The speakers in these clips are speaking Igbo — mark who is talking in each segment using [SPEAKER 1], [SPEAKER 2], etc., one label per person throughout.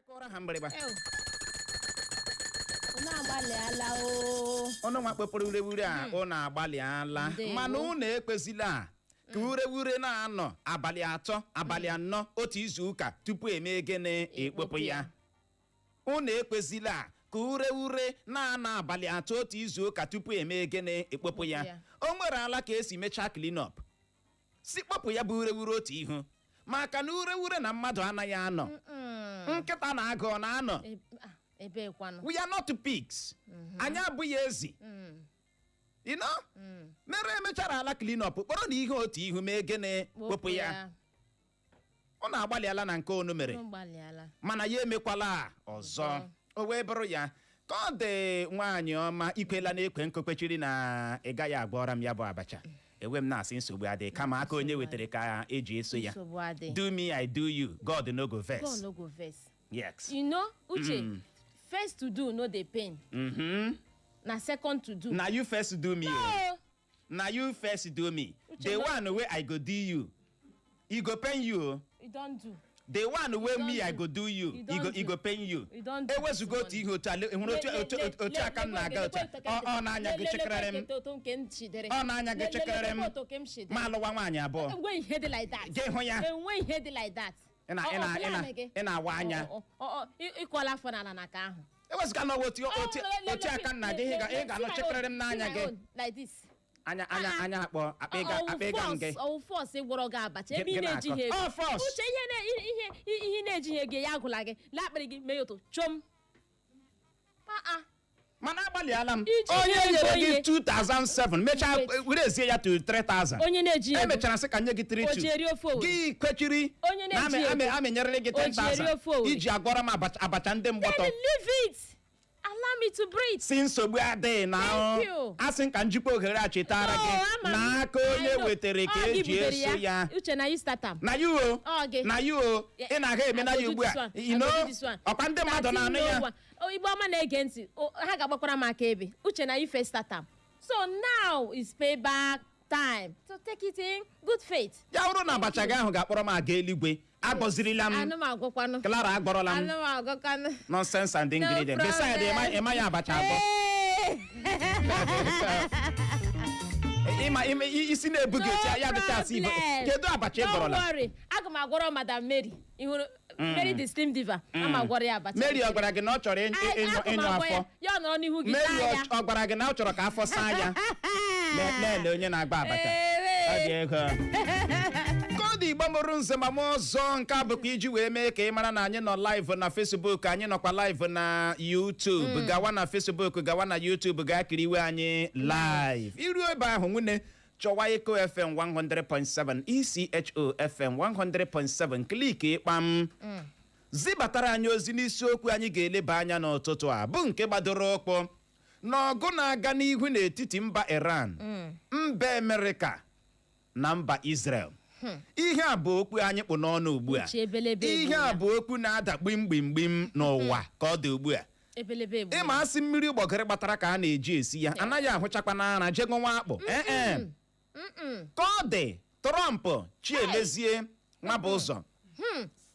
[SPEAKER 1] Kụọrọ ha mgbịrịgba.
[SPEAKER 2] Ew. Unu agbalịala o.
[SPEAKER 1] Ụnụ nwa kpepụrụ urewure a, ụnụ agbalịala.
[SPEAKER 2] Ndewo.
[SPEAKER 1] Mana ụnụ ekwesịla ka urewure na-anọ abalị 3, abalị 4, otu izu ụka tupu eme gịnị? Ekpopụ ya. Ụnụ ekwesịla ka urewure na-anọ abalị 3, otu izu ụka tupu eme gịnị? Ekpopụ ya.
[SPEAKER 2] Ya.
[SPEAKER 1] O nwere ala ka esi mechaa clean up, si kpọpụ ya bụ urewure otu ihu, maka na urewure na mmadụ anaghị anọ. Nkịta na agụ ọ na-anọ?
[SPEAKER 2] Ebekwanụ?
[SPEAKER 1] We are not pigs. Anyị abụghị ezi. Mere emechara ala clean up, kpọrọ na ihe otu ihu mee gịnị? Kpopụ ya. Ọ na-agbalịala na nke onu mere.
[SPEAKER 2] Unu gbalịala.
[SPEAKER 1] Mana ya emekwala ọzọ. O wee bụrụ ya ka ọ dị. Nwaanyị ọma, ikwela na ekwe nkokpechiri na ị gaghị agwọra m ya bụ abacha. Ewe m na-asị nsogbu adị, kama aka onye wetara ka eji eso ya.
[SPEAKER 2] Nsogbu adị.
[SPEAKER 1] Do me, I do you, God no go vex.
[SPEAKER 2] God no go vex.
[SPEAKER 1] Yes.
[SPEAKER 2] You know, Uche, first to do no dey pain. Na second to do.
[SPEAKER 1] Na you first do me o.
[SPEAKER 2] No.
[SPEAKER 1] Na you first do me.
[SPEAKER 2] Uche,
[SPEAKER 1] The
[SPEAKER 2] no.
[SPEAKER 1] one wey I go do you, e go pain you o.
[SPEAKER 2] You don do.
[SPEAKER 1] The one wey
[SPEAKER 2] don
[SPEAKER 1] me I
[SPEAKER 2] do.
[SPEAKER 1] go do you,
[SPEAKER 2] You
[SPEAKER 1] e
[SPEAKER 2] don
[SPEAKER 1] go e
[SPEAKER 2] do.
[SPEAKER 1] go pain you.
[SPEAKER 2] You don do.
[SPEAKER 1] Ewezuga otu ihe otu a, hụrụ otu aka m na-aga otu a, ọ na-anya gị chekerere m. Ọ na-anya gị chekerere m. Ma alụwa nwaanyị abụọ.
[SPEAKER 2] Enwe ihe dị like that.
[SPEAKER 1] Gị hụ ya.
[SPEAKER 2] Enwe ihe dị like that.
[SPEAKER 1] Ị na-awa anya.
[SPEAKER 2] Ịkọla afọ n'ala na aka ahụ.
[SPEAKER 1] Ewezuga na ọwa otu aka m na-aga, ihe ị ga-anụ chekerere m n'anya gị.
[SPEAKER 2] Like this.
[SPEAKER 1] Anya anya anya akpọ akpa ịga m gị.
[SPEAKER 2] Ọwụ force gwọrọ gị abacha ebe ị
[SPEAKER 1] Gị
[SPEAKER 2] na-ejighị
[SPEAKER 1] na-akọ.
[SPEAKER 2] ego?
[SPEAKER 1] Ọ force.
[SPEAKER 2] Uche, ihe na-ejighị ego ya agụla gị lakpịrị gị mee ya otu chom. Ah, ah.
[SPEAKER 1] Mana agbalịala m.
[SPEAKER 2] Iji
[SPEAKER 1] Onye
[SPEAKER 2] ego
[SPEAKER 1] nyere gị
[SPEAKER 2] ihe.
[SPEAKER 1] 2007 mechaa
[SPEAKER 2] Wait.
[SPEAKER 1] werezie ya to 3000.
[SPEAKER 2] Onye na-ejighị ego.
[SPEAKER 1] Emechara sị ka nye gị 32.
[SPEAKER 2] O ji eri ofe Owerri.
[SPEAKER 1] Gị kwechiri
[SPEAKER 2] Onye
[SPEAKER 1] na
[SPEAKER 2] na-eji ego.
[SPEAKER 1] amịnyerịrị gị
[SPEAKER 2] O ji eri
[SPEAKER 1] 10,000
[SPEAKER 2] ofe Owerri.
[SPEAKER 1] iji agwọrọ m abacha ndị mgbọtọ.
[SPEAKER 2] Then leave it, allow me to breathe.
[SPEAKER 1] Si nsogbu adịghị na
[SPEAKER 2] Thank you.
[SPEAKER 1] asị m ka njikwa ohere a chetara
[SPEAKER 2] No,
[SPEAKER 1] gị
[SPEAKER 2] ama m.
[SPEAKER 1] na aka onye
[SPEAKER 2] I know.
[SPEAKER 1] wetere ka
[SPEAKER 2] Ọ gị
[SPEAKER 1] eji
[SPEAKER 2] butere
[SPEAKER 1] eso ya.
[SPEAKER 2] Uche, na you start am.
[SPEAKER 1] Na you o.
[SPEAKER 2] Ọ gị.
[SPEAKER 1] Na you o, ị na-aga eme na ya ugbu a. You know, ọkwa ndị mmadụ na-anụ ya.
[SPEAKER 2] Igbo ọma na-ege ntị, ha ga-agbakwara m aka ebe. Uche, na you first start am, so now is payback time, so take it in good faith.
[SPEAKER 1] Ya bụrụ na abacha gị ahụ ga-akpọrọ m aga eluigwe, agọzirila m.
[SPEAKER 2] Anụ m agwọkwanụ.
[SPEAKER 1] Clara, agbọrọla m.
[SPEAKER 2] Anụ m agwọkwanụ.
[SPEAKER 1] Nonsense and
[SPEAKER 2] No
[SPEAKER 1] ingredient beside.
[SPEAKER 2] problem.
[SPEAKER 1] Ịma ya abacha abụọ.
[SPEAKER 2] Hey!
[SPEAKER 1] Ịma isi na-ebu gị otu ya dịcha asị ibo.
[SPEAKER 2] Problem.
[SPEAKER 1] Kedu abacha ị
[SPEAKER 2] Don't
[SPEAKER 1] gbọrọla?
[SPEAKER 2] worry, aga m agwọrọ Madam Mary. Ị hụrụ Mary the Slim Diva, ama agwọrọ ya abacha.
[SPEAKER 1] Mary ọ gwara gị na ọ chọrọ
[SPEAKER 2] Aga m
[SPEAKER 1] ịnyụ
[SPEAKER 2] agwọ
[SPEAKER 1] afọ?
[SPEAKER 2] ya, ya ọ nọrọ n'ihu gị
[SPEAKER 1] Mary
[SPEAKER 2] taa ya.
[SPEAKER 1] ọ gwara gị na ọ chọrọ ka afọ saa ya? Lele onye na-agba abacha.
[SPEAKER 2] Ee.
[SPEAKER 1] Ọ dị ego koodu Igbo mụrụ nze ma mụ ọzọ. Nke a bụkwa iji wee mee ka ị mara na anyị nọ live na Facebook, anyị nọkwa live na YouTube. Gawa na Facebook, gawa na YouTube, gaa kiriwe anyị live. Iruo ebe ahụ, nwunye, chọwa Eco FM 100.7, ECHO FM 100.7, click ịkpam, zibatara anyị ozi n'isiokwu anyị ga-eleba anya n'ụtụtụ a, bụ nke gbadoro ụkwụ n'ọgụ na-aga n'ihu n'etiti mba Iran, mba Amerịka na mba Israel. Ihe a bụ okwu anyị kpụ n'ọnụ ugbu a.
[SPEAKER 2] Uche, ebelebe
[SPEAKER 1] Ihe
[SPEAKER 2] egbu
[SPEAKER 1] a
[SPEAKER 2] ya.
[SPEAKER 1] bụ okwu na-ada gbim gbim gbim n'ụwa ka ọ dị ugbu a.
[SPEAKER 2] Ebelebe egbu.
[SPEAKER 1] Ịma asị mmiri ụgbọgịrị gbatara ka a na-eji esi ya, anaghị ahụchakwa n'ara jego nwa akpụ. Ee, ka ọ dị, Trump Chiemezie Nwabụzọ,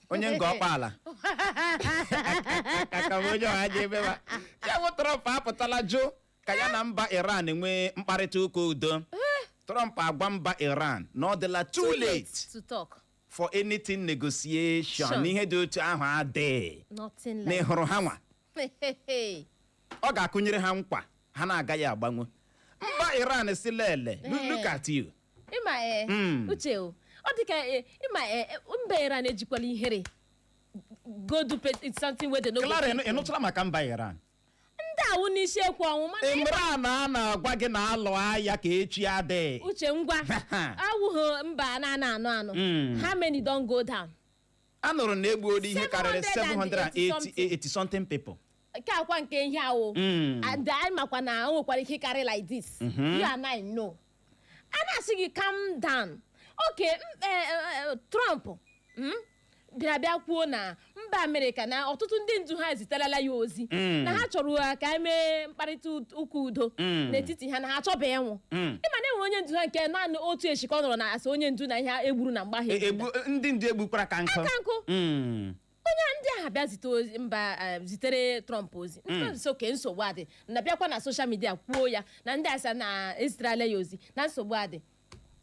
[SPEAKER 1] onye nga ọkpaala aka m onye ọha ji ebe ma ya bụ Trump apụtala jụ ka ya na mba Iran nwee mkparịta ụka udo. Trump agwa mba Iran na ọ dịla too late
[SPEAKER 2] to talk.
[SPEAKER 1] for anything negotiation. N'ihe dị otu ahụ adịghị.
[SPEAKER 2] Nothing
[SPEAKER 1] Na
[SPEAKER 2] like.
[SPEAKER 1] ị hụrụ ha nwa, ọ ga-akụnyere ha nkwa ha na-agaghị agbanwe. Mba Iran si lele, look at you.
[SPEAKER 2] Ịma ee, Uche o, ọ dị ka ịma ee, mba Iran ejikwala ihere go do it's something wey they no go
[SPEAKER 1] Clara,
[SPEAKER 2] fit.
[SPEAKER 1] ị nụtụla maka mba Iran?
[SPEAKER 2] Ndị awụ n'isi ekwu ọnwụ mana
[SPEAKER 1] Imran a na-agwa gị na alụ agha ka echi adịghị.
[SPEAKER 2] Uche, ngwa, awụghị mba na-ana anụ anụ. How many don go down?
[SPEAKER 1] A nụrụ na egbuola ihe karịrị
[SPEAKER 2] 780
[SPEAKER 1] 780 something people.
[SPEAKER 2] Nke akwa nke ihe awụ and anyị makwa na o nwekwara ike karị like this. You and I know, a na-asị gị calm down. Oke Trump bịara bịa kwuo na mba Amerịka na ọtụtụ ndị ndu ha eziterela ya ozi na ha chọrọ ka e mee mkparịta ụka udo n'etiti ha, na ha achọbeghị ịnwụ. Ịma na enwere onye ndu ha nke naanị otu echi ka ọ nọrọ na asị onye ndu na ihe egburu na mgba ha
[SPEAKER 1] Egbu ndị ndu egbukwara ka nkụ.
[SPEAKER 2] Aka nkụ. Onye ndị ahụ bịa zite ozi mba zitere Trump ozi. Trump sị oke nsogbu adị, na bịakwa na social media kwuo ya na ndị asa na eziterela ya ozi na nsogbu adị.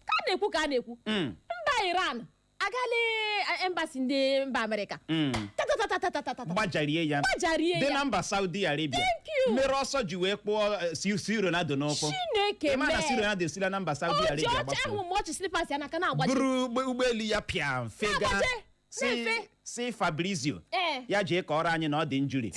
[SPEAKER 2] Ka a na-ekwu, ka a na-ekwu, mba Iran agala embassy ndị mba Amerịka, tatatatatatatata.
[SPEAKER 1] Gbajarie ya.
[SPEAKER 2] Gbajarie
[SPEAKER 1] dị
[SPEAKER 2] ya.
[SPEAKER 1] Na mba Saudi Arabia.
[SPEAKER 2] Thank you.
[SPEAKER 1] Mere ọsọ ji wee kpụọ si Ronaldo n'ụkwụ.
[SPEAKER 2] Chineke.
[SPEAKER 1] Ịma na si
[SPEAKER 2] mee
[SPEAKER 1] Ronaldo esila na mba Saudi
[SPEAKER 2] o ji
[SPEAKER 1] Arabia
[SPEAKER 2] ọchị
[SPEAKER 1] gbapụ.
[SPEAKER 2] ahụ mgbe ọchị slippers ya n'aka na-agbaji.
[SPEAKER 1] Buru ụgbọelu ya pịa fega.
[SPEAKER 2] Na-agbaje,
[SPEAKER 1] Si
[SPEAKER 2] na-efe.
[SPEAKER 1] Si Fabrizio
[SPEAKER 2] Ee.
[SPEAKER 1] ya jee kọrọ anyị na ọ dị injury,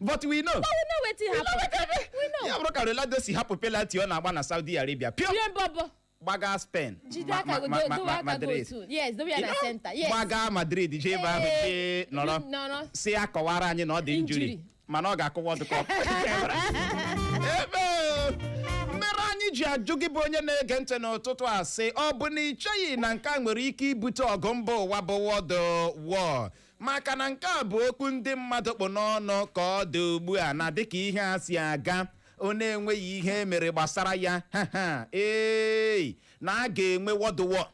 [SPEAKER 1] but we know.
[SPEAKER 2] We know wetin happen, we know.
[SPEAKER 1] Ya bụrụ ka Ronaldo si hapụ penalty ọ na-agba na Saudi Arabia pịọ
[SPEAKER 2] Rie mbọbọ.
[SPEAKER 1] Gbaga Spain.
[SPEAKER 2] Jide aka gị, dowe aka gị.
[SPEAKER 1] Madrid.
[SPEAKER 2] Otu, yes, dowe ya na center, yes.
[SPEAKER 1] Gbaga Madrid, jee ebe ahụ, jee nọrọ.
[SPEAKER 2] Nọrọ.
[SPEAKER 1] Si ya kọwara anyị na ọ dị injury.
[SPEAKER 2] Injury.
[SPEAKER 1] Mana ọ ga-akụ World Cup. Ebe mere anyị ji ajụ gị bụ onye na-ege ntị n'ụtụtụ a sị, ọ bụ na ị cheghị na nke a nwere ike ibute ọgụ mba ụwa bụ World War? Maka na nke a bụ okwu ndị mmadụ kpụ n'ọnụ ka ọ dị ugbu a, na dịka ihe a si aga, ọ na-enweghị ihe mere gbasara ya, ha ha ee, na a ga-enwe World War.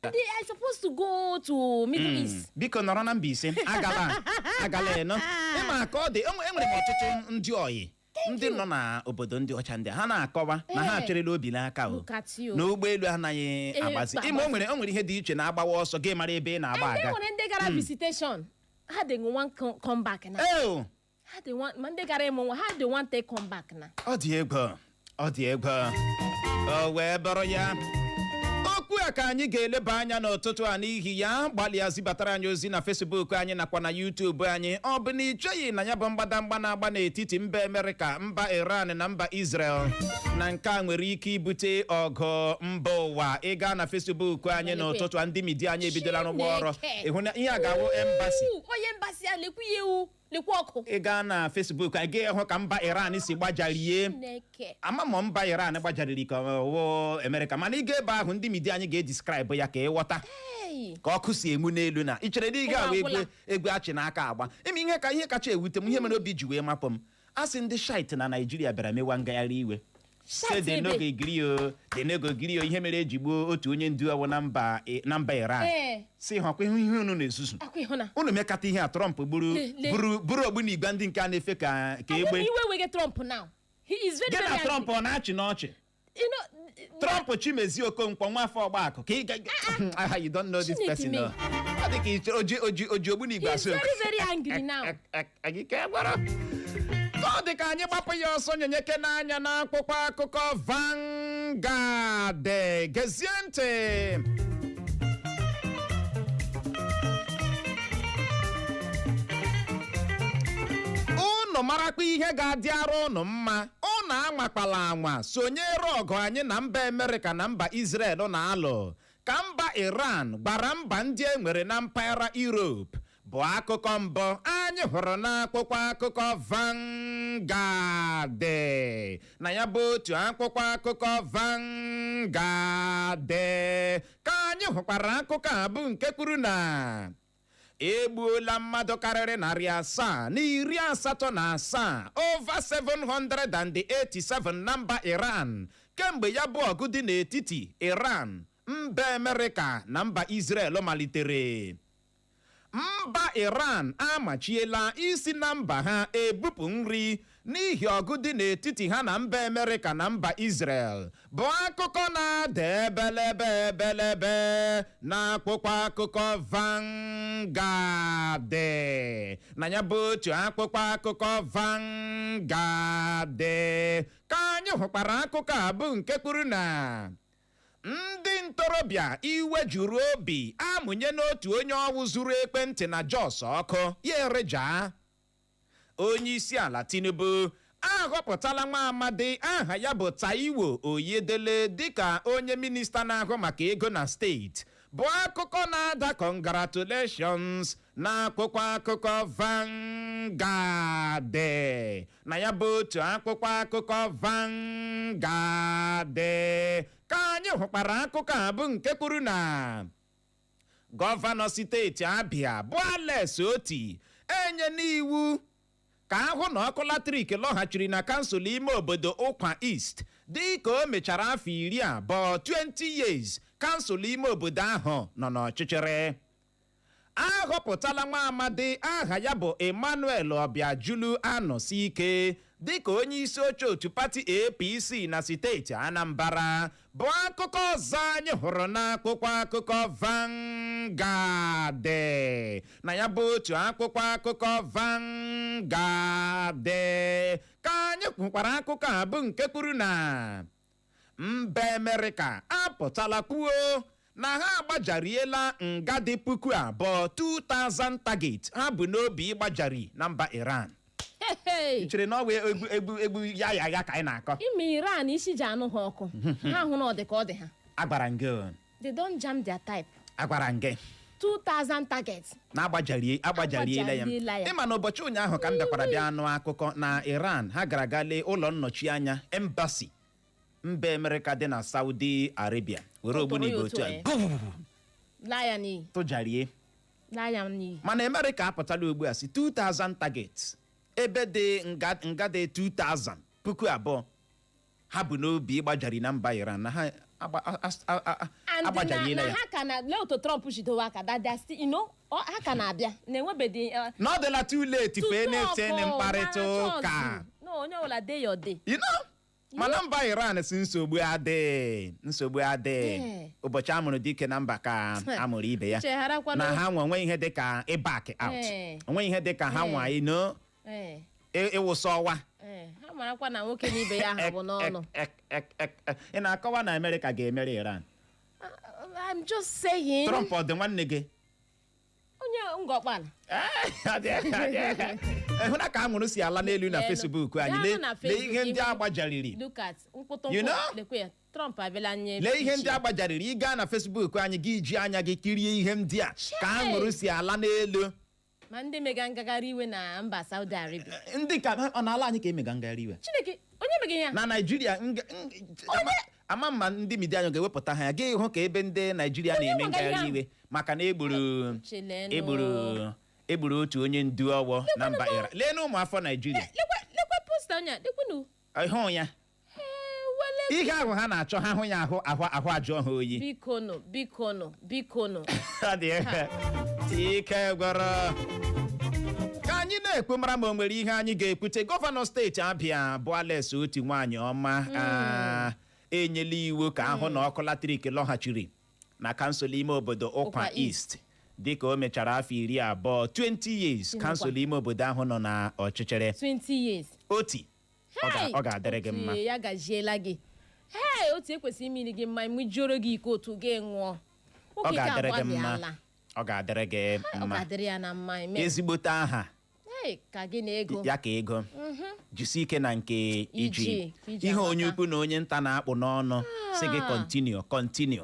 [SPEAKER 2] Ndị I supposed to go to Middle East.
[SPEAKER 1] Biko nọrọ na Mbaise, agala agala eno. Ịma ka ọ dị, enwere m ọtụtụ ndị oyi ndị nọ na obodo ndị ọcha, ndị a, ha na-akọwa na ha
[SPEAKER 2] Ee.
[SPEAKER 1] cherela obi n'aka o
[SPEAKER 2] Look at you.
[SPEAKER 1] na ụgbọelu anaghị agbazi.
[SPEAKER 2] agbazi.
[SPEAKER 1] Ịma o nwere ihe dị iche na-agbawa ọsọ gị mara ebe ị na-agba
[SPEAKER 2] And
[SPEAKER 1] aga.
[SPEAKER 2] e nwere ndị gara visitation, ha dị one come back na
[SPEAKER 1] Eo!
[SPEAKER 2] ha dị one, ma ndị gara ịmụ nwa, ha dị one take come back na.
[SPEAKER 1] Ọ dị egwu, ọ dị egwu. O wee bụrụ ya, okwu a ka anyị ga-eleba anya n'ụtụtụ a. N'ihi ya, gbalịa zibatara anyị ozi na Facebook anyị nakwa na YouTube anyị. Ọ bụ na ị cheghị na ya bụ mgbadamgba na-agba n'etiti mba Amerịka, mba Iran na mba Israel, na nke a nwere ike ibute ọgụ mba ụwa? Ị gaa na Facebook anyị n'ụtụtụ a, ndị media anyị ebidola rụgba ọrụ.
[SPEAKER 2] Chineke.
[SPEAKER 1] Ịhụ na ihe a ga-awụ embassy.
[SPEAKER 2] Uu, onye embassy a, lekwu ya ewu, lekwu ọkụ.
[SPEAKER 1] Ị gaa na Facebook anyị, ga-ehụ ka mba Iran si gbajarie.
[SPEAKER 2] Chineke.
[SPEAKER 1] Ama ma mba Iran gbajariri ka ọ wụ Amerịka, mana ị ga ebe ahụ, ndị media anyị ga-edescribe ya ka ịghọta
[SPEAKER 2] Hey.
[SPEAKER 1] ka ọkụ si enwu n'elu na ị chere na ị ga-awụ
[SPEAKER 2] Ụwa
[SPEAKER 1] egbe
[SPEAKER 2] agwụla.
[SPEAKER 1] Egbe achị n'aka agba. Ime ihe ka ihe kacha ewute m, ihe mere obi ji wee mapụ m, a sị ndị Shiite na Naijiria bịara mewa ngagharị iwe. Say
[SPEAKER 2] Shite
[SPEAKER 1] they no
[SPEAKER 2] ebe.
[SPEAKER 1] go gree o, they no go gree o. Ihe mere eji gbuo otu onye ndu awụ na mba Iran. Si ha ọkwa ihu ihe unu na-ezuzu.
[SPEAKER 2] Akwa ịhụ na
[SPEAKER 1] Unu mekata ihe a, Trump gburu
[SPEAKER 2] Le-
[SPEAKER 1] buru ogbunigwe ndị nke a na-efe ka
[SPEAKER 2] Ọ
[SPEAKER 1] egbe.
[SPEAKER 2] bụ iwe wege Trump now. He is very
[SPEAKER 1] Gị
[SPEAKER 2] very
[SPEAKER 1] na
[SPEAKER 2] angry.
[SPEAKER 1] Trump ọ na-achị n'ọchị?
[SPEAKER 2] You know,
[SPEAKER 1] Trump Chimezie Okonkwo, nwafọ ọgbakọ ka ị ga. You don't know this
[SPEAKER 2] Chineke
[SPEAKER 1] person.
[SPEAKER 2] me.
[SPEAKER 1] No. Ọ dị ka ị chere oji ogbunigwe
[SPEAKER 2] He is
[SPEAKER 1] asị.
[SPEAKER 2] very very angry now.
[SPEAKER 1] Anyị ka gwara ka ọ dị ka anyị gbapụ ya ọsọ nyenyeke n'anya n'akwụkwọ akụkọ Vanguard. Gezie ntị. Unu marakwa ihe ga-adị arụ unu mma, unu anwakwala anwa sonyere ọgụ anyị na mba Amerịka na mba Israel na-alụ, ka mba Iran gbara mba ndị e nwere na mpaghara Europe, bụ akụkọ mbụ anyị hụrụ n'akwụkwọ akụkọ Vanguard. Na ya bụ otu akwụkwọ akụkọ Vanguard ka anyị hụkwara akụkọ a bụ nke kwuru na egbuola mmadụ karịrị 787, over 787, na mba Iran kemgbe ya bụ ọgụ dị n'etiti Iran, mba Amerịka na mba Israel malitere. Mba Iran amachiela isi na mba ha ebupụ nri n'ihi ọgụ dị n'etiti ha na mba Amerịka na mba Israel, bụ akụkọ na-ada ebelebe ebelebe n'akwụkwọ akụkọ Vanguard. Na ya bụ otu akwụkwọ akụkọ Vanguard ka anyị hụkwara akụkọ a bụ nke kwuru na ndị ntorobịa iwe juru obi amụnye n'otu onye ọwụ zuru ekwentị na Jos ọkụ ya erejaa. Onye isi ala Tinubu ahọpụtala nwa amadi aha ya bụ Taiwo Oyedele dịka onye minista na-ahụ maka ego na steeti. Bụ akụkọ na-ada congratulations na akwụkwọ akụkọ Vanguard. Na ya bụ otu akwụkwọ akụkọ Vanguard ka anyị hụkwara akụkọ a, bụ nke kwuru na gọvanọ steeti Abịa bụ Alex Oti enye n'iwu ka ahụ na ọkụ latrik lọghachiri na kansụl ime obodo Ụkwa East, dị ka o mechara afọ 20, 20 years, kansụl ime obodo ahụ nọ n'ọchịchịrị. Ahọpụtala nwa amadi aha ya bụ Emmanuel Ọbịajulu Anọsike dịka onye isi oche otu pati APC na steeti Anambra, bụ akụkọ ọzọ anyị hụrụ n'akwụkwọ akụkọ Vanguard. Na ya bụ otu akwụkwọ akụkọ Vanguard ka anyị kwukwara akụkọ a, bụ nke kwuru na mba Amerịka apụtala kwuo na ha agbajariela nga dị 2000, 2000 target ha bụ n'obi ịgbajari na mba Iran.
[SPEAKER 2] Hey!
[SPEAKER 1] Ị chere na ọ wee egbu egbu egbu ya ya ya ka anyị na-akọ?
[SPEAKER 2] Ime Iran isi ji anụ ha ọkụ, ha hụ na ọ dị ka ọ dị ha.
[SPEAKER 1] Agwara m gị o.
[SPEAKER 2] They don jam their type.
[SPEAKER 1] Agwara m gị.
[SPEAKER 2] 2000 targets.
[SPEAKER 1] Na agbajarie, agbajariela ya.
[SPEAKER 2] Agbajariela ya.
[SPEAKER 1] Ịma na ụbọchị ụnyaahụ ka m bịakwara bịa anụ akụkọ na Iran ha gara ga lee ụlọ nnọchi anya, embassy mba Amerịka dị na Saudi Arabia, were ogbunigwe otu a
[SPEAKER 2] Tụtụrụ laa ya n'iyi.
[SPEAKER 1] Tụjarie.
[SPEAKER 2] Laa ya n'iyi.
[SPEAKER 1] Mana Amerịka apụtala ugbu a si 2000 targets, ebe dị nga, nga dị 2000, 2000, ha bụ n'obi ịgbajari na mba Iran na ha
[SPEAKER 2] And na,
[SPEAKER 1] agbajariela
[SPEAKER 2] na
[SPEAKER 1] ya.
[SPEAKER 2] ha ka na lee otu Trump jidowe aka that they are still, ha ka na-abịa na-enwebedi
[SPEAKER 1] Na ọ dịla too late fee na-ete mkparịta ụka.
[SPEAKER 2] No, onye ọbụla dey your day.
[SPEAKER 1] Mana mba Iran si nsogbu adị, nsogbu adị. Ụbọchị amụrụ dike na mba ka amụrụ ibe ya.
[SPEAKER 2] Chegharakwa
[SPEAKER 1] Na ha nwe onwe ihe dịka ịback out, onwe ihe dịka ha nwa ịwụsa ọwa.
[SPEAKER 2] Ee, ha marakwa na nwoke na ibe ya ha bụ n'ọnụ.
[SPEAKER 1] Ek, ek, ek, ek. Ị na-akọwa na Amerịka ga-emeri Iran?
[SPEAKER 2] I'm just saying.
[SPEAKER 1] Trump ọ dị nwanne gị?
[SPEAKER 2] Onye ngọkpala.
[SPEAKER 1] Hụ na ka anwụrụ si ala n'elu na
[SPEAKER 2] N'elu.
[SPEAKER 1] Facebook anyị.
[SPEAKER 2] Gaa
[SPEAKER 1] Lee
[SPEAKER 2] hụ na
[SPEAKER 1] lee
[SPEAKER 2] Facebook,
[SPEAKER 1] ihe ndị agbajariri.
[SPEAKER 2] Look at mkpụtụmkpụ.
[SPEAKER 1] You know?
[SPEAKER 2] Lekwe ya, Trump abịala nye
[SPEAKER 1] Lee ihe ndị
[SPEAKER 2] picture.
[SPEAKER 1] agbajariri. Ị gaa na Facebook anyị, gị ji anya gị kirie ihe ndị a ka
[SPEAKER 2] Chai!
[SPEAKER 1] anwụrụ si ala n'elu.
[SPEAKER 2] Ma ndị mega ngagharị iwe na mba Saudi Arabia.
[SPEAKER 1] Ndị ka ọ na-ala anyị ka emega ngagharị iwe.
[SPEAKER 2] Chineke, onye mega ihe a?
[SPEAKER 1] Na Naijiria ama mma ndị media anyị ga-ewepụta ha ya, gị hụ ka ebe ndị Naijiria
[SPEAKER 2] Onye
[SPEAKER 1] na-eme
[SPEAKER 2] nwaga ihe
[SPEAKER 1] ngagharị
[SPEAKER 2] ahụ?
[SPEAKER 1] iwe maka na egburu
[SPEAKER 2] Chelenụ.
[SPEAKER 1] egburu otu onye ndu ọwọ na mba Iran. Lee na ụmụ afọ Naijiria.
[SPEAKER 2] Lekwe, lekwe poster onye a, lekwenụ.
[SPEAKER 1] Hụ ya.
[SPEAKER 2] Ee, wele.
[SPEAKER 1] Ihe ahụ ha na-achọ, ha hụ ya, ahụ ahụ ahụ ajụọ ha oyi.
[SPEAKER 2] Bikonu, bikonu, bikonu.
[SPEAKER 1] Ọ dị ike gwọrọ. Ka anyị na-ekwu, mara ma o nwere ihe anyị ga-ekwute. Gọvanọ steeti Abịa bụ Alex Oti nwaanyị ọma enyela iwu ka ahụ na ọkụ latrik lọghachiri na kansụl ime obodo Ụkwa
[SPEAKER 2] Ụkwa
[SPEAKER 1] East, dịka o mechara afọ 20, 20 years,
[SPEAKER 2] Chinekwa.
[SPEAKER 1] kansụl ime obodo ahụ nọ na ọchịchịrị.
[SPEAKER 2] 20 years.
[SPEAKER 1] Oti,
[SPEAKER 2] Hey!
[SPEAKER 1] ọ ga-adịrị gị mma.
[SPEAKER 2] Otu ya gaziela gị. Hey, otu ekwesịrị imiri gị mma, mụjuoro gị iko otu gị ṅụọ.
[SPEAKER 1] Ọ
[SPEAKER 2] Nwoke ka
[SPEAKER 1] ga-adịrị gị mma.
[SPEAKER 2] agbalịala.
[SPEAKER 1] Ọ ga-adịrị gị
[SPEAKER 2] Ọ
[SPEAKER 1] mma.
[SPEAKER 2] ga-adịrị ya na mma. Amen.
[SPEAKER 1] Ezigbote aha.
[SPEAKER 2] Hey, ka gị na ego.
[SPEAKER 1] Ya ka ego jisi ike na nke iji
[SPEAKER 2] Iji, iji
[SPEAKER 1] ihe
[SPEAKER 2] amaka.
[SPEAKER 1] onye ukwu na onye nta na-akpụ n'ọnụ si gị continue, continue,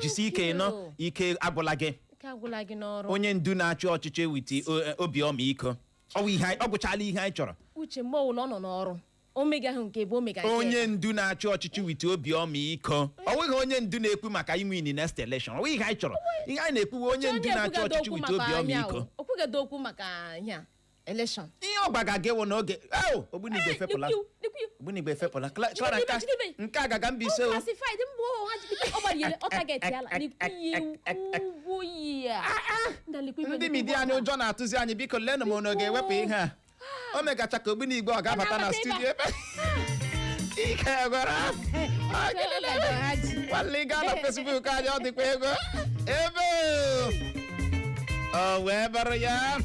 [SPEAKER 1] jisi ike nọ.
[SPEAKER 2] You.
[SPEAKER 1] Ike agwụla gị.
[SPEAKER 2] Ike agwụla gị n'ọrụ.
[SPEAKER 1] Onye ndu na-achị ọchịchị with obi ọmịiko, ọ bụ ihe ọ gwụchala ihe anyị chọrọ.
[SPEAKER 2] Uche, mgbe ọbụla ọ nọ n'ọrụ, omega ahụ nke bụ omega nke.
[SPEAKER 1] Onye ndu na-achị ọchịchị with obi ọmịiko, ọ nweghị onye ndu na-ekwu maka iwin next election. Ọ nweghị ihe anyị chọrọ. Ihe anyị na-ekwu, onye ndu na-achị
[SPEAKER 2] ekwugado
[SPEAKER 1] ọchịchị
[SPEAKER 2] okwu
[SPEAKER 1] with
[SPEAKER 2] maka
[SPEAKER 1] obi
[SPEAKER 2] anya
[SPEAKER 1] ọmịiko.
[SPEAKER 2] o. Okwugado okwu maka ihe a election.
[SPEAKER 1] Ihe ọ gbaga gị wụ n'oge eo ogbunigwe efepụla.
[SPEAKER 2] Lekwu, lekwu.
[SPEAKER 1] Ogbunigwe efepụla. Clara,
[SPEAKER 2] Jidebe, jidebe.
[SPEAKER 1] nke a gaga Mbaise o.
[SPEAKER 2] Classified mbụ ha jide, ọ gbara ọ target ya la lekwu ya ugwu ya.
[SPEAKER 1] Ndị media anyị, ụjọ na-atụzi anyị. Biko lenụ m, unu ga-ewepụ ihe a o megacha ka ogbunigwe ọ ga-abata na
[SPEAKER 2] na-abata ebe a.
[SPEAKER 1] studio ebe ike gwara nwanne. Gaa na Facebook anyị, ọ dịkwa ego ebe o wee bụrụ ya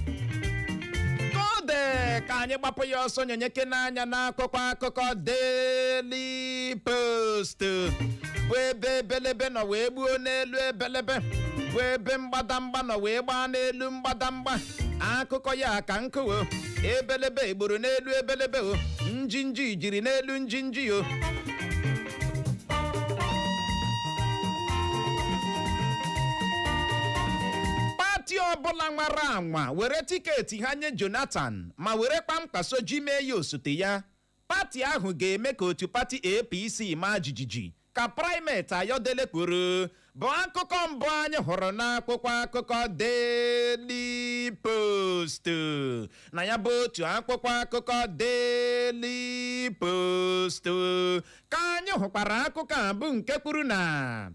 [SPEAKER 1] kode ka anyị gbapụ ya ọsọ nyonyeke n'anya n'akwụkwọ akụkọ Daily Post, bụ ebe ebelebe nọ wee gbuo n'elu ebelebe, bụ ebe mgbadamgba nọ wee gbaa n'elu mgbadamgba. Akụkọ ya ka nkụwo ebelebe gburu n'elu ebelebe o, njinji jiri n'elu njinji o. Ọbụla nwara anwa were ticket ha nye Jonathan ma were kpamkpaso ji mee ya osote ya, pati ahụ ga-eme ka otu pati APC maa jijiji, ka Primate Ayodele kwuru, bụ akụkọ mbụ anyị hụrụ n'akwụkwọ akụkọ Daily Post. Na ya bụ otu akwụkwọ akụkọ Daily Post ka anyị hụkwara akụkọ a, bụ nke kwuru na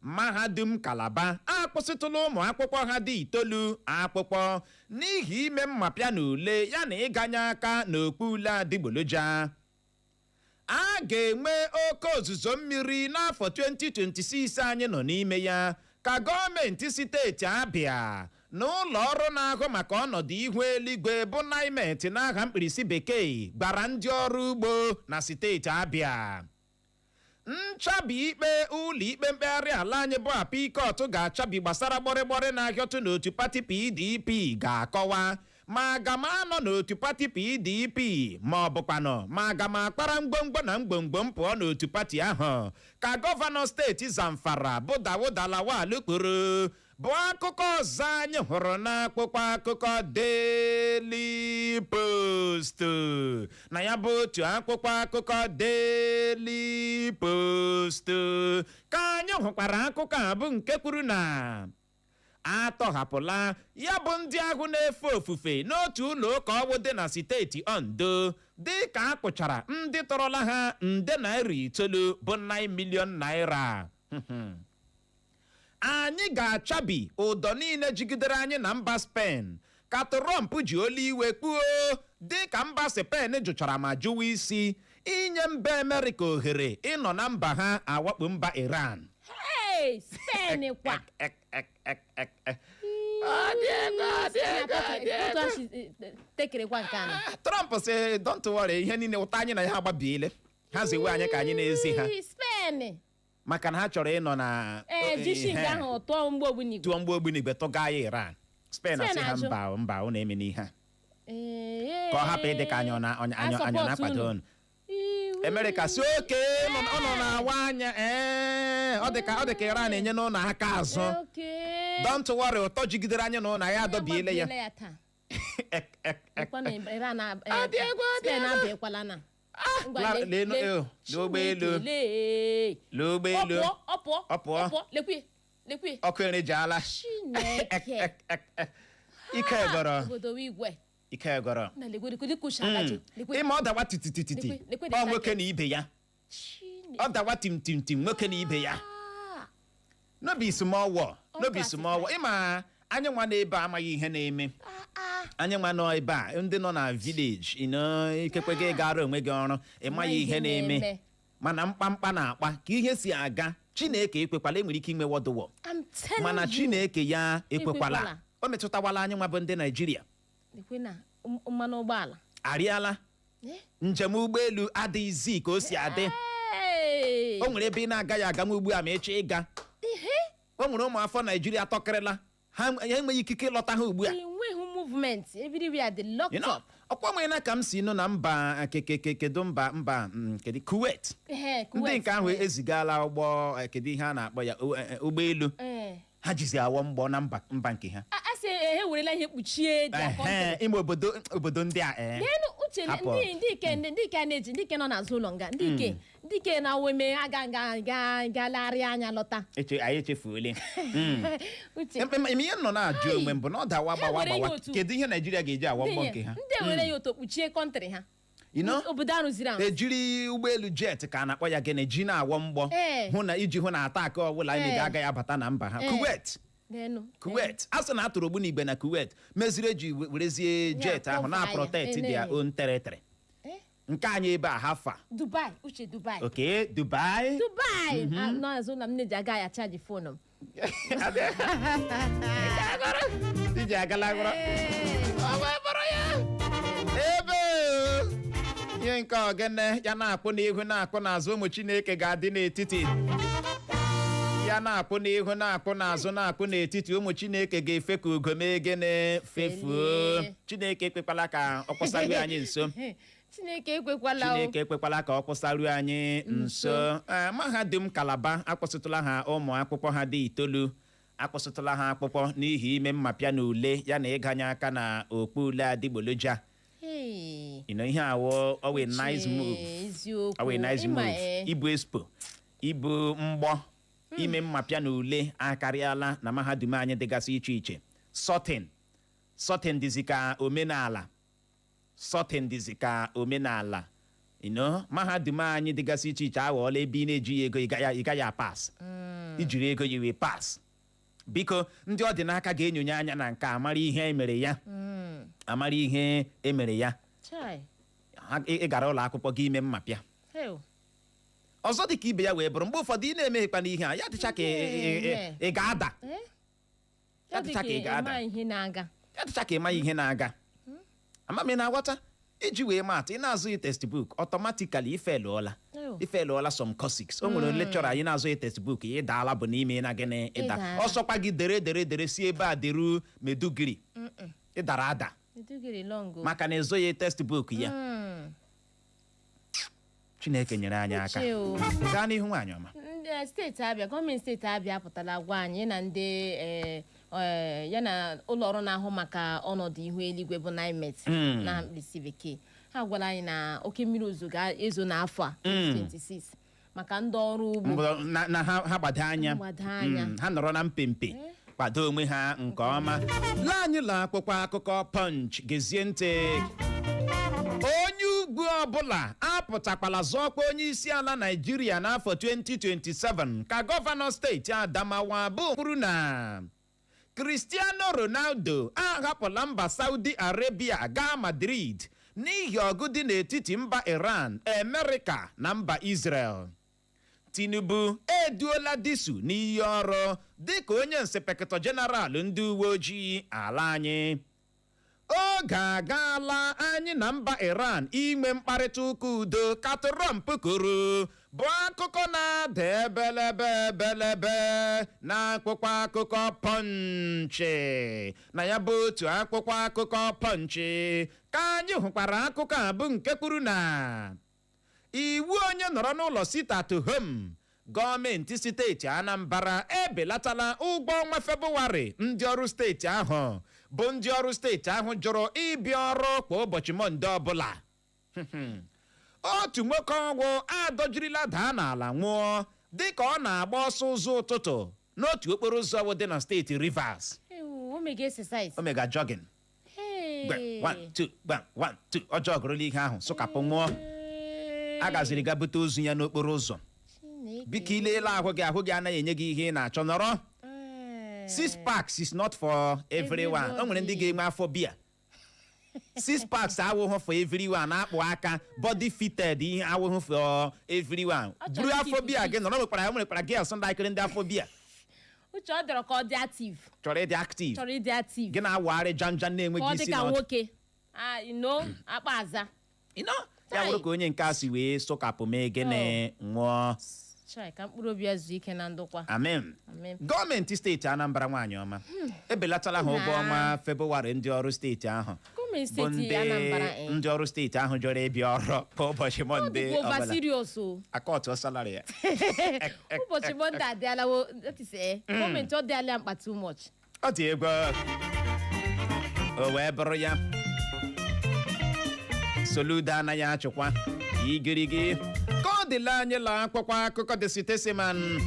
[SPEAKER 1] Mahadum Kalaba akwụsịtụla ụmụ akwụkwọ ha dị 9 akwụkwọ n'ihi ime mmapịa na ule ya na ịganye aka n'okpu ule adịgboloja. A ga-enwe oke ozuzo mmiri n'afọ 2026 anyị nọ n'ime ya, ka gọọmenti steeti Abịa na ụlọ ọrụ na-ahụ maka ọnọdụ ihu eluigwe bụ NIMET n'aha mkpirisi Bekee gbara ndị ọrụ ugbo na steeti Abịa. Nchabi ikpe ụlọ ikpe mkpegharị ala anyị bụ Appeal Court ga-achabi gbasara gbọrịgbọrị na-ahịọtụ n'otu pati PDP ga-akọwa ma aga m anọ n'otu pati PDP ma ọ bụkwanụ ma aga m akpara mgbomgbo na mgbomgbo m pụọ n'otu pati ahụ, ka gọvanọ steeti Zamfara bụ Dawuda Lawal kwuru, bụ akụkọ ọzọ anyị hụrụ n'akwụkwọ akụkọ Daily Post. Na ya bụ otu akwụkwọ akụkọ Daily Post ka anyị hụkwara akụkọ a, bụ nke kwuru na atọhapụla ya bụ ndị ahụ na-efe ofufe n'otu ụlọ ụka ọwụ dị na steeti Ondo, dị ka a kpụchara ndị tọrọla ha nde naira 9 bụ 9 million naira. Anyị ga-achabi ụdọ niile jigidere anyị na mba Spen, ka Trump ji olu iwe kpuo, dị ka mba Spen jụchara ma jụwa isi inye mba Amerịka ohere ịnọ na mba ha awakpo mba Iran.
[SPEAKER 2] Hey, Spain kwa.
[SPEAKER 1] Ek, ek, ek, ek, ek. Ọ dị ego, ọ dị ego, ọ dị ego.
[SPEAKER 2] Otu a si tekerekwa nke a na.
[SPEAKER 1] Trump sị, "Don't worry, ihe niile ụta anyị na ya agbabiele ha, ziwe anyị ka anyị na-ezi ha."
[SPEAKER 2] Ii, Spain.
[SPEAKER 1] Maka na ha chọrọ ịnọ na
[SPEAKER 2] Ee, jishi nke
[SPEAKER 1] ihe,
[SPEAKER 2] ahụ tụọ mgbe ogbunigwe.
[SPEAKER 1] Tụọ mgbe ogbunigwe tụga ya Iran. Spain
[SPEAKER 2] Spain
[SPEAKER 1] asị ha,
[SPEAKER 2] ajụ.
[SPEAKER 1] "Mba, mba, unu eme n'ihe a."
[SPEAKER 2] Ee,
[SPEAKER 1] Ka ọ hapụ ịdị ka anyị ọ na- anyị ọ na-akwado unu.
[SPEAKER 2] Iwu.
[SPEAKER 1] Amerịka si oke ọ nọ na-awa anya. Ee, ọ dị ka Iran enye n'ụlọ aka azụ.
[SPEAKER 2] Okay.
[SPEAKER 1] Don't worry, ụtọ jigidere anyị n'ụlọ ya adọbiele ya.
[SPEAKER 2] Agbabiela ya taa.
[SPEAKER 1] Ek, ek, ek.
[SPEAKER 2] Ọkwa na Iran
[SPEAKER 1] Ọ dị egwu, ọ dị
[SPEAKER 2] Spain
[SPEAKER 1] egwu.
[SPEAKER 2] abịakwala na. Ngwa,
[SPEAKER 1] Lee lee ụgbọelu.
[SPEAKER 2] Chineke, lee.
[SPEAKER 1] Lee
[SPEAKER 2] Ọ
[SPEAKER 1] ụgbọelu.
[SPEAKER 2] pụọ, ọ pụọ,
[SPEAKER 1] Ọ pụọ.
[SPEAKER 2] ọ pụọ. Lekwe, lekwe.
[SPEAKER 1] Ọkụ erejiala.
[SPEAKER 2] Chineke.
[SPEAKER 1] Ike gọrọ.
[SPEAKER 2] Obodo igwe.
[SPEAKER 1] Ike gọrọ.
[SPEAKER 2] Na lekwe, lekwe, lekwe, shalaji. Lekwe.
[SPEAKER 1] Ịma ọ dawa titititi.
[SPEAKER 2] Lekwe, lekwe
[SPEAKER 1] Ọ nwoke
[SPEAKER 2] target.
[SPEAKER 1] na ibe ya.
[SPEAKER 2] Chineke.
[SPEAKER 1] Ọ dawa tim tim tim, nwoke na ibe ya.
[SPEAKER 2] Ah.
[SPEAKER 1] No be small war, no be
[SPEAKER 2] Ọ
[SPEAKER 1] small war. Ịma anyị nwa n'ebe a amaghị ihe na-eme.
[SPEAKER 2] Ah, ah.
[SPEAKER 1] Anyị nwa nọ ebe a, ndị nọ na village, ikekwe gị gara onwe gị ọrụ, ịmaghị ihe na-eme, mana mkpamkpa na-akpa ka ihe si aga. Chineke ekwekwala, enwere ike inwe world war.
[SPEAKER 2] I'm telling
[SPEAKER 1] Mana
[SPEAKER 2] you.
[SPEAKER 1] Chineke ya ekwekwala.
[SPEAKER 2] Ekwekwala.
[SPEAKER 1] O metụtawala anyị nwa bụ ndị Naijiria.
[SPEAKER 2] Lekwe na mmanụ ụgbọala.
[SPEAKER 1] Arịala.
[SPEAKER 2] Eh?
[SPEAKER 1] Njem ụgbọelu adịghịzi ka o si adị.
[SPEAKER 2] Hey!
[SPEAKER 1] O nwere ebe ị na-agaghị aganwu ugbu a ma ịchọ ịga.
[SPEAKER 2] Ihe?
[SPEAKER 1] O nwere ụmụ afọ Naijiria tọkịrịla ha, ha enweghị ikike ịlọta ha ugbu a.
[SPEAKER 2] Enweghị movement. Everywhere dị locked up.
[SPEAKER 1] Ọkwa nwere na ka m si nụ na mba kekeke, kedu mba kedu, Kuwait.
[SPEAKER 2] Ehe,
[SPEAKER 1] Ndị
[SPEAKER 2] Kuwait.
[SPEAKER 1] nke ahụ ezigala ụgbọ, kedu ihe a na-akpọ ya, ụgbọelu ha jizi awọ mgbọ na mba nke ha.
[SPEAKER 2] A sị ha ewerela ihe kpuchie their country.
[SPEAKER 1] Ime obodo ndị a, ee.
[SPEAKER 2] N'elu uche.
[SPEAKER 1] Hapụ.
[SPEAKER 2] Ndị ike na-eji ndị ike nọ n'azụ ụlọ nga, ndị ike na-awụ eme aga nga ga ga larịa anya lọta.
[SPEAKER 1] Eche anyị echefuole.
[SPEAKER 2] Uche.
[SPEAKER 1] Ime ihe m nọ na-ajụ onwe m bụ na ọ dawa
[SPEAKER 2] Ha
[SPEAKER 1] gbawa
[SPEAKER 2] were ihe
[SPEAKER 1] gbawa,
[SPEAKER 2] otu.
[SPEAKER 1] kedu ihe Naijiria ga-eji awọ mgbọ nke ha?
[SPEAKER 2] Ndị ewere ya otu kpuchie country ha. Obodo arụziri ahụ.
[SPEAKER 1] Ejiri ụgbọelu jet ka a na-akpọ ya gịnị ji na-awọ mgbọ hụ na iji hụ na attack ọbụla anyị agaghị abata na mba ha. Kuwait.
[SPEAKER 2] N'enu.
[SPEAKER 1] Kuwait, a sị na atụrụ ogbunigwe na Kuwait, meziri eji werezie jet ahụ na
[SPEAKER 2] cover ya.
[SPEAKER 1] protect their own territory.
[SPEAKER 2] Eh?
[SPEAKER 1] Nke anyị ebe a, ha fa.
[SPEAKER 2] Dubai, Uche, Dubai.
[SPEAKER 1] Okay, Dubai.
[SPEAKER 2] Dubai. Ah, nọ azụ ụlọ m na-eji aga ya charge phone m.
[SPEAKER 1] Iji agala gwọrọ ebe o. Ihe nke ogene ya na-akpụ n'ihu na-akpụ n'azụ, ụmụ Chineke ga-adị n'etiti ya, na-akpụ n'ihu na-akpụ n'azụ na-akpụ n'etiti, ụmụ Chineke ga-efe ka ugo mee gịnị? Fefuo.
[SPEAKER 2] Felie.
[SPEAKER 1] Chineke ekwekwala ka ọ kwụsaruo anyị nso.
[SPEAKER 2] Chineke ekwekwala o.
[SPEAKER 1] Chineke ekwekwala ka ọ kwụsaruo anyị nso. Ee, Mahadum Kalaba akwụsịtụla ha ụmụ akwụkwọ ha dị 9. Akwụsịtụla ha akwụkwọ n'ihi ime mmapịa na ule ya na ịganye aka na okpu ule adịgboloja.
[SPEAKER 2] Hey.
[SPEAKER 1] You know, ihe awọ ọwe nice move.
[SPEAKER 2] Eziokwu.
[SPEAKER 1] Ọwe nice
[SPEAKER 2] Ịma,
[SPEAKER 1] move. Ibu expo, ibu mgbọ, ime mmapịa na ule akarịala na mahadum anyị dịgasị iche iche. Sorting, sorting dịzi ka omenala, sorting dịzi ka omenala. Mahadum anyị dịgasị iche iche aghọọla ebe ị na-ejighị ego ị gaghị apass. Ijiri ego yi wee pass. Biko, ndị ọ dị n'aka ga-enyonye anya na nke a, mara ihe emere ya, amara ihe emere ya.
[SPEAKER 2] Chai.
[SPEAKER 1] Ị gara ụlọ akwụkwọ gị ime mmapịa.
[SPEAKER 2] Hell.
[SPEAKER 1] Ọzọ dị ka ibe ya wee bụrụ, mgbe ụfọdụ ị na-emeghịkwa n'ihe a, ya dịcha ka ị ga-ada.
[SPEAKER 2] Eh?
[SPEAKER 1] Ya dịcha ka ị ga-ada.
[SPEAKER 2] Ịma ihe na-aga.
[SPEAKER 1] Ya dịcha ka ị maghị ihe na-aga. Ama m, ị na-aghọta? Iji wee maatụ, ị na-azụghị textbook, automatically ifelụọla.
[SPEAKER 2] Oh.
[SPEAKER 1] Ifelụọla some courses. O nwere lecturer anyị na-azụghị textbook, ị daala, bụ n'ime na gịnị? Ịda.
[SPEAKER 2] Ịdaala.
[SPEAKER 1] Ọsọkwa gị dere dere dere si ebe a deru Meduguri, ị dara ada.
[SPEAKER 2] Meduguri long o.
[SPEAKER 1] Maka na ịzụghị textbook ya. Chineke nyere anyị aka.
[SPEAKER 2] Uche o.
[SPEAKER 1] Gaa n'ihu, nwaanyị ọma.
[SPEAKER 2] Ndị steeti Abịa, gọọmenti steeti Abịa apụtala gwa anyị na ndị ya na ụlọ ọrụ na-ahụ maka ọnọdụ ihu eluigwe bụ NIMET na mkpirisi bekee, ha gwara anyị na oke mmiri ozuzo ga-ezo n'afọ a 2026 maka ndị ọrụ ugbo.
[SPEAKER 1] Mbụ na ha gbado anya.
[SPEAKER 2] Gbado anya.
[SPEAKER 1] Ha nọrọ na mpempe kwado onwe ha nke ọma. Lee anyị la akwụkwọ akụkọ Punch. Gezie ntị: onye ugwu ọbụla apụtakwala zọọkwa onye isi ala Naijiria n'afọ 2027, ka gọvanọ steeti Adamawa bụ kwuru na Cristiano Ronaldo ahapụla mba Saudi Arabia gaa Madrid n'ihi ọgụ dị n'etiti mba Iran, Amerịka na mba Israel. Tinubu eduola Disu n'iyi ọrụ dịka onye inspector general ndị uwe ojii ala anyị. Oge agaala anyị na mba Iran inwe mkparịta ụka udo, ka Trump kwuru, bụ akụkọ na-ada ebelebe ebelebe na akwụkwọ akụkọ Punch. Na ya bụ otu akwụkwọ akụkọ Punch ka anyị hụkwara akụkọ a bụ nke kwuru na iwu onye nọrọ n'ụlọ, sit at home, gọọmenti steeti Anambra ebelatala ụgwọ ọnwa Febụwarị ndị ọrụ steeti ahụ, bụ ndị ọrụ steeti ahụ jụrụ ịbịa ọrụ kwa ụbọchị Mọnde ọbụla. Otu nwoke ọgwụ adọjirila daa n'ala nwụọ dịka ọ na-agba ọsọ ụzọ ụtụtụ n'otu okporo ụzọ dị na steeti Rivers.
[SPEAKER 2] Ewu, o mega exercise.
[SPEAKER 1] O mega jogging.
[SPEAKER 2] Hey.
[SPEAKER 1] Gbe, one, two, gbam, one, two. Ọ jọgụrụla ihe ahụ, sụkapụ, nwụọ. A gaziri ga bute ozu ya n'okporo ụzọ.
[SPEAKER 2] Chineke.
[SPEAKER 1] Biko, ileela ahụ gị, ahụ gị anaghị enye gị ihe ị na-achọ, nọrọ. Six packs is not for everyone. O nwere ndị ga-enwe afọ bia. Six packs awụghụ for everyone. Akpụ aka, body fitted, ihe awụghụ for everyone.
[SPEAKER 2] Ọ chọrọ
[SPEAKER 1] Buru afọ
[SPEAKER 2] ikeep
[SPEAKER 1] bia
[SPEAKER 2] fit.
[SPEAKER 1] gị nọrọ. Nwekwara girls ndị ndị afọ bia.
[SPEAKER 2] Uche, ọ dọrọ ka ọ dị active.
[SPEAKER 1] Chọrọ ịdị active.
[SPEAKER 2] Chọrọ ịdị active.
[SPEAKER 1] Gị na-awagharị janjan
[SPEAKER 2] Ka
[SPEAKER 1] na-enweghị
[SPEAKER 2] ọ dị
[SPEAKER 1] isi
[SPEAKER 2] ka
[SPEAKER 1] na ọdụ.
[SPEAKER 2] nwoke. Ah, akpa aza.
[SPEAKER 1] Ya bụrụ ka onye nke a si wee sụkapụ mee gịnị? Nwụọ.
[SPEAKER 2] Chai, ka mkpụrụ obi ya zuo ike na ndokwa.
[SPEAKER 1] Amen.
[SPEAKER 2] Amen.
[SPEAKER 1] Gọọmenti steeti Anambra, nwaanyị ọma, ebelatala ha ụgwọ ọnwa Febụwarị ndị ọrụ steeti ahụ
[SPEAKER 2] Gọọmenti
[SPEAKER 1] bụ
[SPEAKER 2] steeti
[SPEAKER 1] ndị
[SPEAKER 2] Anambra, eh.
[SPEAKER 1] ndị ọrụ steeti ahụ jọrọ ịbịa ọrụ kwa ụbọchị
[SPEAKER 2] Ọ
[SPEAKER 1] Mọnde
[SPEAKER 2] dịkwa over
[SPEAKER 1] ọbụla.
[SPEAKER 2] serious o.
[SPEAKER 1] Akọtụ salary ya.
[SPEAKER 2] Ụbọchị Mọnde adịala wo, that is, gọọmenti, ọ dịala mkpa too much.
[SPEAKER 1] Ọ dị egwu. O wee bụrụ ya, Soludo anaghị achịkwa igirigi ka ọ dịla. Anyị la akwụkwọ akụkọ The Statesman.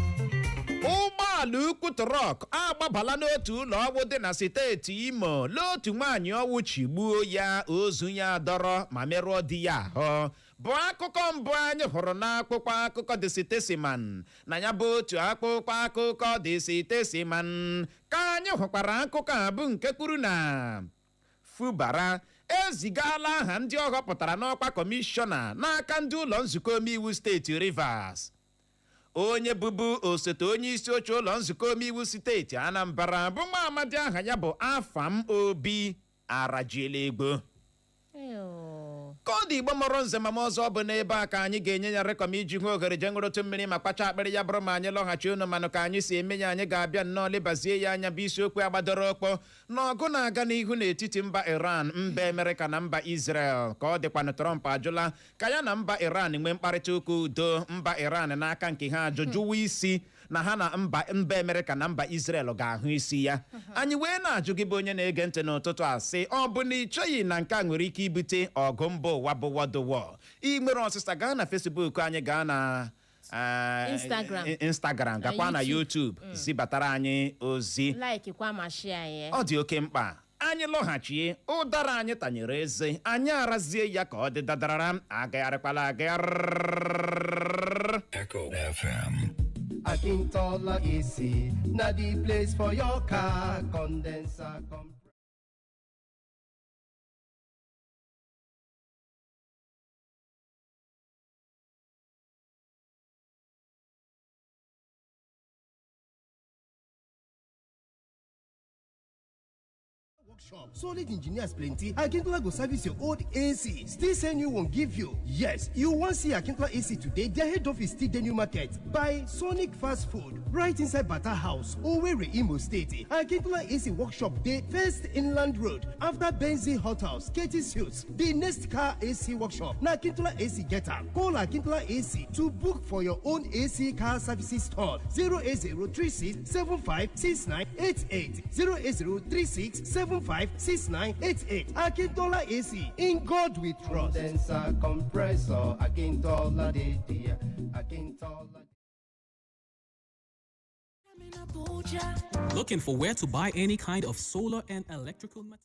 [SPEAKER 1] Ụgbọala ukwu truck agbabala n'otu ụlọ ọgwụ dị na steeti Imo, n'otu nwaanyị ọwụ chigbuo ya, ozu ya dọrọ ma merụọ di ya ahụ, bụ akụkọ mbụ anyị hụrụ n'akwụkwọ akụkọ The Statesman. Na ya bụ otu akwụkwọ akụkọ The Statesman ka anyị hụkwara akụkọ a bụ nke kwuru na Fubara ezigala aha ndị ọ họpụtara n'ọkwa kọmishọna n'aka ndị ụlọ nzukọ omeiwu steeti Rivers. Onye bụbu osote onye isi oche ụlọ nzukọ omeiwu steeti Anambra, bụ nwa amadi aha ya bụ Afam Obi, arajiela egbo.
[SPEAKER 2] Ew.
[SPEAKER 1] Ka ọ dị, Igbo mụrụ nze ma m ọzọ, bụ n'ebe a ka anyị ga-enye ya rekọm iji hụ ohere jee ṅụrụtụ mmiri ma kpacha akpịrị. Ya bụrụ ma anyị lọghachi, unu manụ ka anyị si eme ya, anyị ga-abịa nnọọ lebazie ya anya, bụ isiokwu agbadoro ọkpọ na ọgụ na-aga n'ihu n'etiti mba Iran, mba Amerịka na mba Israel. Ka ọ dịkwanụ, Trump ajụla ka ya na mba Iran nwee mkparịta ụka udo. Mba Iran n'aka nke ha ajụjụwa isi. na ha na mba Amerịka na mba Israel ga-ahụ isi ya. Anyị wee na-ajụ gị bụ onye na-ege ntị n'ụtụtụ a sị, ọ bụ na ị cheghị na nke a nwere ike ibute ọgụ mba ụwa bụ World War? Ị nwere ọsịsa, gaa na Facebook anyị, gaa na
[SPEAKER 2] Instagram.
[SPEAKER 1] Instagram, gakwa na
[SPEAKER 2] YouTube.
[SPEAKER 1] YouTube, zibatara anyị ozi.
[SPEAKER 2] Like kwa ma share ya.
[SPEAKER 1] Ọ dị oke mkpa. Anyị lọghachie, ụdara anyị tanyere eze, anyị arazie ya ka ọ dị dadarara. Agagharịkwala agagharị.
[SPEAKER 3] Echo FM.
[SPEAKER 4] Akintola AC, na the place for your car, condenser, workshop. Solid engineers plenty. Akintola go service your old AC. Still say new one give you. Yes, you wan see Akintola AC today? Their head office still dey New Market by Sonic Fast Food, right inside Bata House, Owerri, Imo State. Akintola AC workshop dey First Inland Road, after Benzi Hot House, Katie Suits. The next car AC workshop na Akintola AC get am. Call Akintola AC to book for your own AC car services store, 08036756988, 08036756988. Akintola AC, in God we trust. Condenser, compressor, Akintola dey there. Akintola.
[SPEAKER 5] Looking for where to buy any kind of solar and electrical material?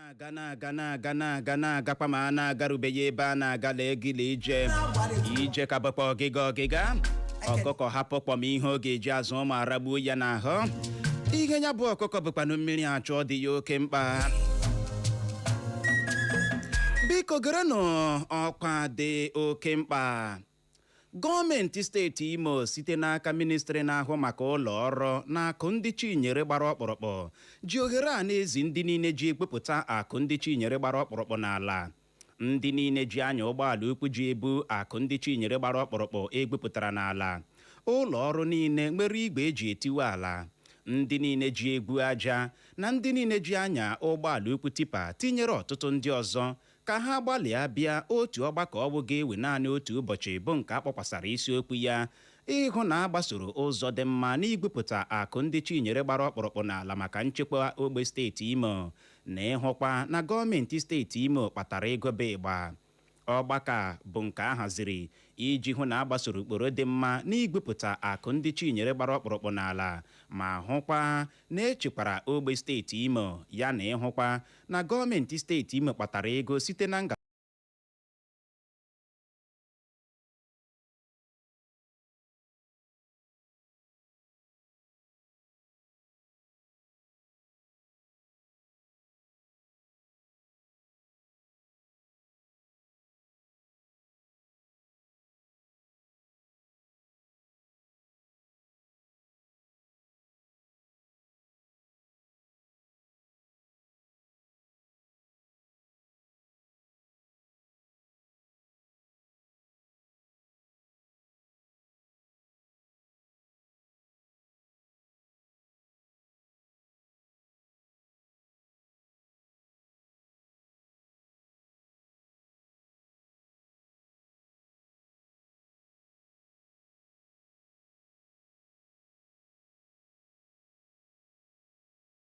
[SPEAKER 1] Na-aga, na-aga, na-aga, na-aga, na-agakwa, ma a na-agarubeghị ebe a na-aga. Lee gị, lee ije ije ka bụkwa ọgịga ọgịga ọkụkọ hapụ kpọm ihe ọ ga-eji azụ ụmụ aragbuo ya n'ahụ. Ihe ya bụ ọkụkọ bụkwanụ mmiri achọ dị ya oke mkpa. Biko gerenụ ọkwa dị oke mkpa. Gọọmenti steeti Imo, site n'aka ministri na-ahụ maka ụlọ ọrụ na akụ ndị chinyere gbara ọkpụrụkpụ, ji ohere a na-ezi ndị niile ji ekpepụta akụ ndị chinyere gbara ọkpụrụkpụ n'ala, ndị niile ji anya ụgbọala ukwu ji ebu akụ ndị chinyere gbara ọkpụrụkpụ egbupụtara n'ala, ụlọ ọrụ niile nwere igwe eji etiwe ala, ndị niile ji egwu aja na ndị niile ji anya ụgbọala ukwu tipper, tinyere ọtụtụ ndị ọzọ, ka ha gbalịa bịa otu ọgbakọ ọwụ ga-ewe naanị otu ụbọchị, bụ nke a kpọkwasara isiokwu ya ịhụ na a gbasoro ụzọ dị mma n'igwupụta akụ ndị chinyere gbara ọkpụrụkpụ n'ala maka nchekwa ogbe steeti Imo na ịhụkwa na gọọmenti steeti Imo kpatara ego bụ ịgba. Ọgbakọ a bụ nke a haziri iji hụ na a gbasoro ụkpụrụ dị mma n'igwupụta akụ ndị chinyere gbara ọkpụrụkpụ n'ala, ma hụkwa na echekwara ogbe steeti Imo, ya na ịhụkwa na gọọmenti steeti Imo kpatara ego site na ngalaba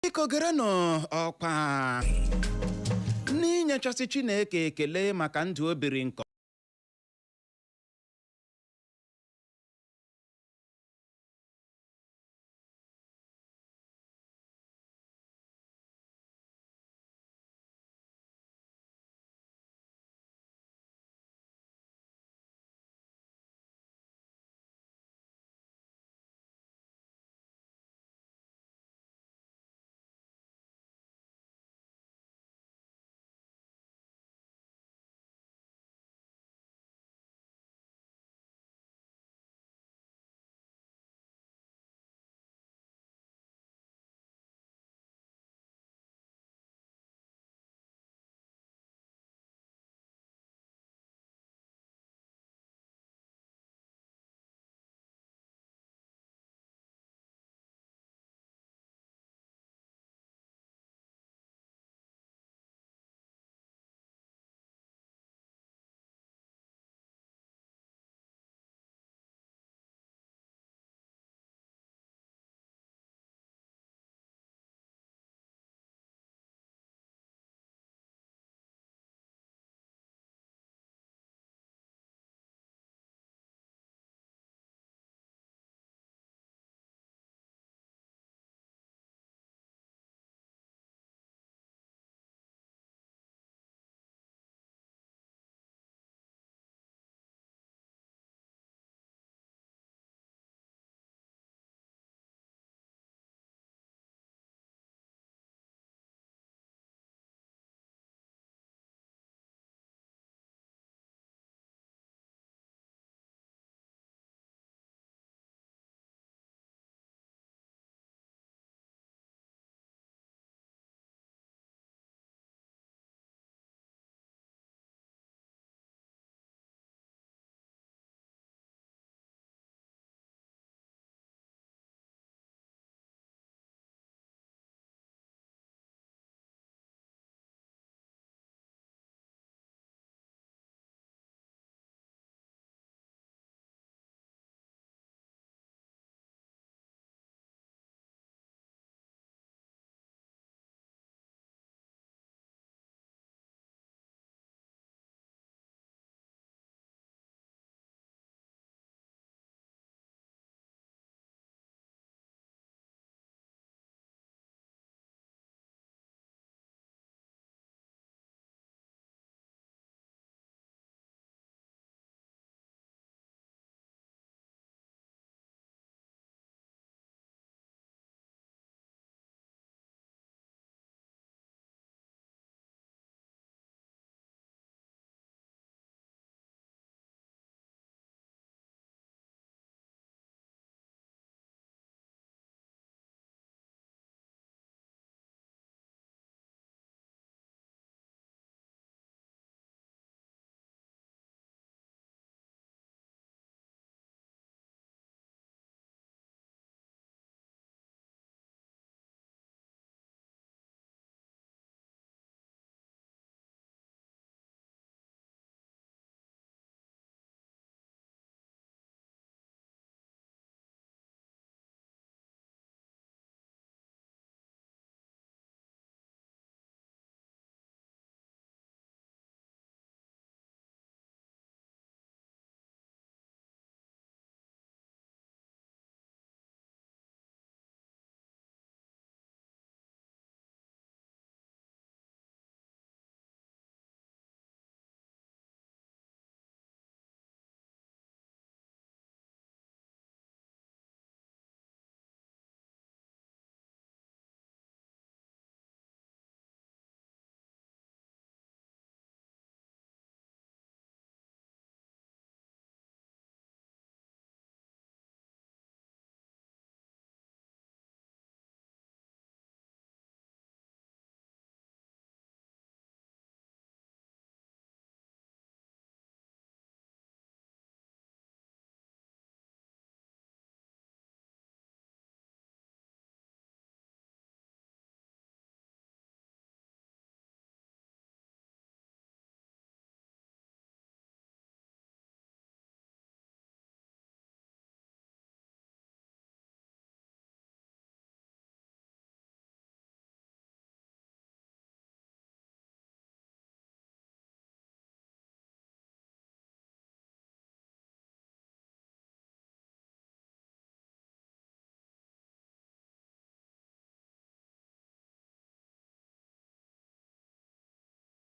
[SPEAKER 1] Biko gerenụ ọkwa. N'inyechasị Chineke ekele maka ndụ o biri nke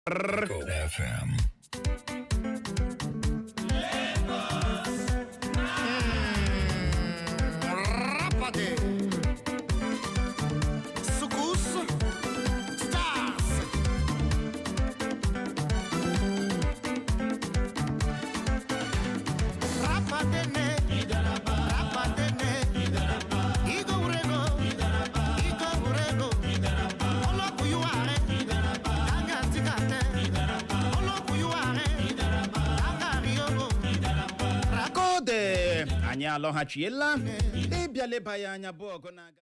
[SPEAKER 3] FM.
[SPEAKER 6] Rapade. Sukus. Stars. Rapadene. Rapadene. Igo urego. Igo urego. Olokuyuare. Ganga tikate. Olokuyuare. Ganga riogo.
[SPEAKER 1] Kode anyị alọghachiela ịbịa leba ya anya bụ ọgụ na-aga.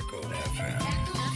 [SPEAKER 3] Echo FM.